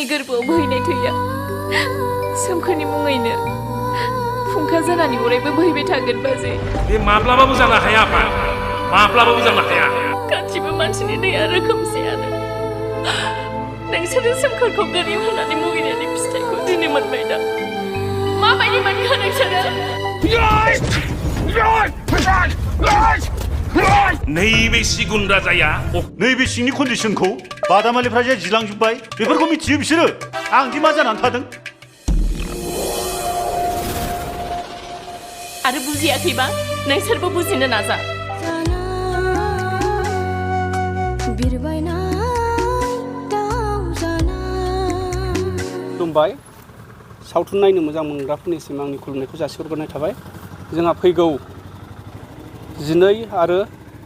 आंनि गोरबोआव बोहैनाय थैया सोमखोरनि मुङैनो फुंखा जानानै अरायबो बोहैबाय थागोन बाजै। बे माब्लाबाबो जानो हाया आफा, माब्लाबाबो जानो हाया। गासिबो मानसिनि दैया रोखोमसेयानो। नोंसोरो सोमखोरखौ गोरिब होननानै मुगैनायनि फिथाइखौ दिनै मोनबाय दा। माबायदि मोनखो नोंसोरो? नैबे सिगुन राजाया नैबे सिंनि कन्डिसनखौ बादामालिफ्रा जे जिलांजोब्बाय बेफोरखौ मिथियो बिसोरो। आंदि मा जानानै थादों आरो बुजियाखैबा नोंसोरबो बुजिनो नाजा। खुलुमबाय। सावथुन नायनो मोजां मोनग्राफोरनिसिम आंनि खुलुमनायखौ जासिहरग्रोनाय थाबाय। जोंहा फैगौ 12 आरो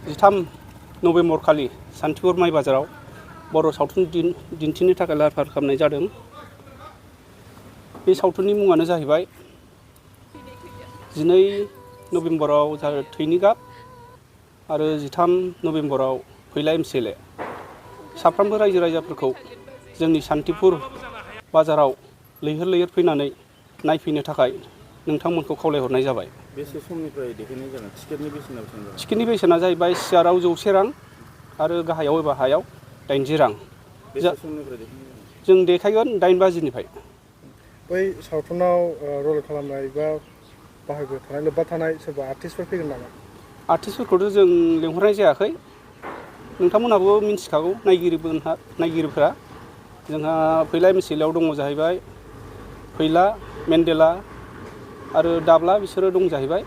13 नभेम्बर खालि सान्तिपुर माइ बाजाराव बर' सावथुन दिन्थिनो थाखाय लाहार फाहार खालामनाय जादों। बे सावथुननि मुङानो जाहैबाय 12 नभेम्बराव थैनि गाब आरो 13 नभेम्बराव फैला Mcla। साफ्रोमबो रायजो राजाफोरखौ जोंनि सान्तिपुर बाजाराव लैहोर लैहोर फैनानै नायफैनो थाखाय नोंथांमोनखौ खावलायहरनाय जाबाय। बेसे समनिफ्राय देखायनाय जागोन? टिकेटनि बेसेना बेसेबां जागोन? टिकेटनि बेसेना जाहैबाय सियाराव 100 रां आरो गाहायाव एबा हायाव 80 रां। बेसे समनिफ्राय देखायनाय जागोन? जों देखायगोन 8 बाजिनिफ्राय। बै सावथुनाव रल खालामनाय बा बाहागो थानाय लोब्बा थानाय सोरबा आर्टिस्टफोर फैगोन नामा? आर्टिस्टफोरखौथ' जों लेंहरनाय जायाखै। नोंथांमोनहाबो मिन्थिखागौ नायगिरिफोरा। जोंहा फैला Mclaयाव दङ जाहैबाय फैला, मेन्डेला आरो दाब्ला बिसोरो दं जाहैबाय।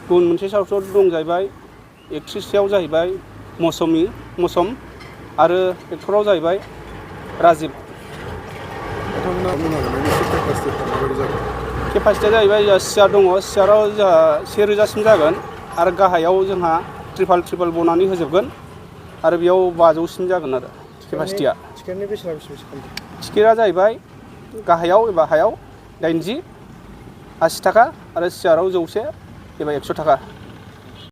गुबुन मोनसे सावथुनाव दं जाहैबाय एक्ट्रिसआव जाहैबाय मौसम आरो एक्टराव जाहैबाय राजिब। केपासिटिया जाहैबाय जोंहा सियार दङ। सियाराव जोंहा 1000सिम जागोन आरो गाहायाव जोंहा ट्रिपाल बनानै होजोबगोन आरो बेयाव 500सिम जागोन आरो केपासिटिया। टिकेटनि बेसेना बेसेबां? टिकेटआ जाहैबाय गाहायाव एबा हायाव 80 थाखा आरो सियाराव 100 एबा 100 थाखा।